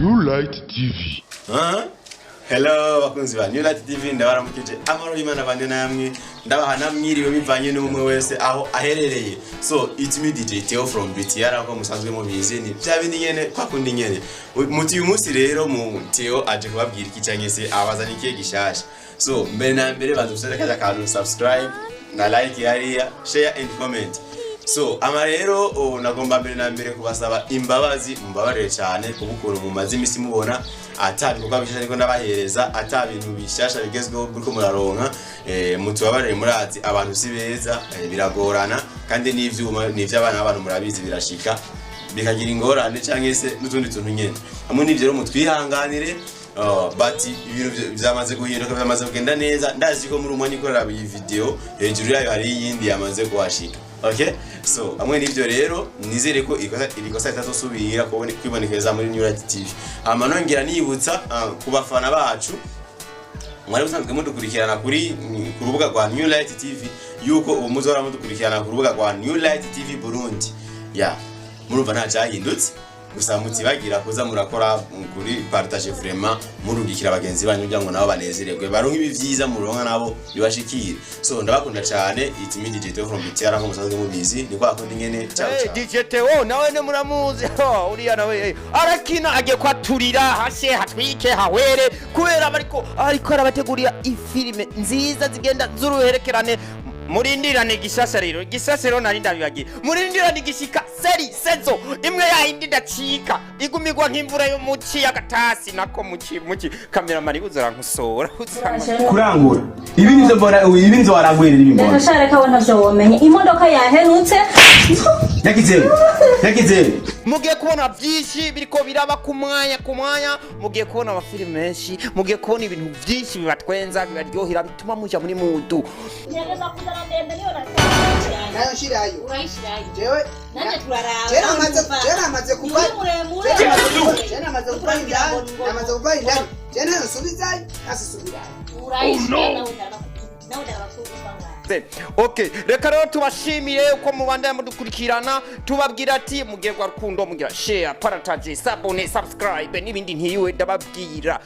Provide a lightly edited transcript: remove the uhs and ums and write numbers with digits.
New Light TV. Huh? Hello bakunzi ba New Light TV, ndabaramukije, amahoro y'Imana bande namwe, ndabaha namwiriwe bivanye n'umwe wese aho aherereye. So it's me, DJ Theo from BTR, aho musanzwe mubizi, ni bya bindi nyene, kwa kundi nyene. Muti uyu munsi rero mu Theo aje kubabwira iki canke se abazana ikihe gishasha? So mbere na mbere banza usere kaja kantu subscribe na like hariya, share and comment. So ama rero, oh, nagomba mbere na mbere kubasaba imbabazi, mumbabarire cyane kuba ukuntu mumaze imisi mubona ata bikorwa bishasha ariko ndabahereza, ata bintu bishasha bigezweho buriko muraronka. Mutubabarire, murazi abantu si beza, biragorana, kandi n'ivyuma ni ivy'abana b'abantu, murabizi, birashika bikagira ingorane canke se n'utundi tuntu nyene. Hamwe n'ivyo rero mutwihanganire. But ibintu vyamaze guhinduka, vyamaze kugenda neza. Ndazi ko muri umwanya ikorera iyi video, hejuru yayo hari iyindi yamaze kuhashika. Okay, so hamwe n'ivyo rero nizere ko iri kosa ritazosubira kwibonekeza muri New Light TV. Hama nongera nibutsa ku bafana bacu mwari musanzwe mudukurikirana ku rubuga rwa New Light TV yuko ubu muzohora mudukurikirana ku rubuga rwa New Light TV Burundi. Ya, murumva nta cyahindutse, gusa mutibagira kuza murakora kuri partage, vraiment murungikira bagenzi banyu kugira ngo nabo banezererwe, baronke ibi vyiza muronka, nabo bibashikire. So ndabakunda cyane, it's me, DJ Theo from BTR, nko musanzwe mubizi, ni kwa kundi nyene. Ciao. Hey, Ciao. DJ Theo nawe ne muramuzi. Ho, uriya nawe arakina, agiye kwaturira hashe hatwike hahwere kubera bariko ariko arabategurira ifilime nziza zigenda z'uruherekerane. Murindirane gishasha rero, gishasha rero nari ndabibagiye. Murindirane gishika série saison imwe yayindi ndacika igumirwa nk'imvura yo muci y'agatasi nako muci muci. Kameramani uzarankosora, uzarankosora. Kurangura ibi nivyo mbona, ibi nivyo waranguye, ibi mbona. Reka sha, reka, we ntavyo womenye, imodoka yahenutse. Yagize yagize. Mugiye kubona byinshi biriko biraba ku mwanya ku mwanya, mugiye kubona amafilime menshi, mugiye kubona ibintu byinshi bibatwenza, bibaryohera, bituma muja muri mood. Ngerageza kuzana ndende niyo. Nayo nshirayo. Urayishirayo. Jewe Nanjye turaraba. jewe namaze kuva Ni muremure. Jewe namaze kuva indani, namaze kuva indani, jewe nayo nsubizayo, nasisubirayo. Urayishira nawe, nawe ndabakubwa. Okay, reka rero tubashimire uko mubandanya mudukurikirana, tubabwira ati mugiye rwa rukundo, mugira share, partage, s'abonner, subscribe n'ibindi ntiriwe ndababwira.